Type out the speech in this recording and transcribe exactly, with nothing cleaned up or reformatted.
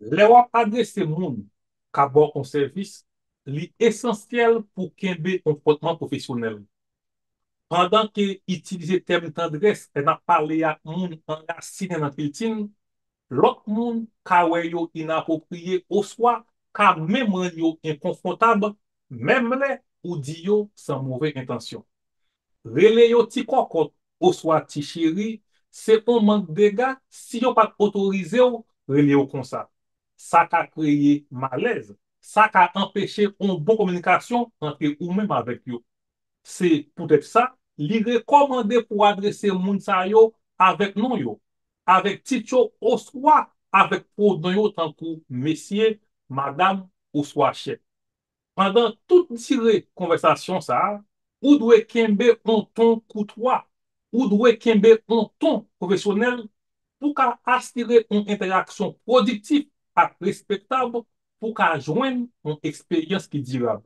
Lè w ap adrese moun k ap ba w yon sèvis, li esansyèl pou w kenbe yon konpòtman pwofesyonèl. Pandan ke itilize tèm tandrès lè n ap pale ak moun anrasinen nan kilti n, lòt moun ka wè yo inapwopriye oswa ka menm rann yo enkonfòtab, menm lè ou di yo san move entansyon. Rele yo ti kòkòt oswa ti cheri se yon mank dega si yo pa t otorize w rele yo konsa. Sa ka kreye malèz, sa ka anpeche yon bon kominikasyon ant ou menm avèk yo. Se poutèt sa, li rekòmande pou w adrese moun sa yo avèk non yo, avèk tit yo oswa avèk pwonon yo tankou mesye, madanm oswa chè. Pandan tout dire konvèsasyon sa a, ou dwe kenbe yon ton koutwa, ou dwe kenbe yon ton pwofesyonèl pou w ka asire yon entèraksyon pwodiktif ak respektab pou w ka jwenn yon eksperyans ki dirab.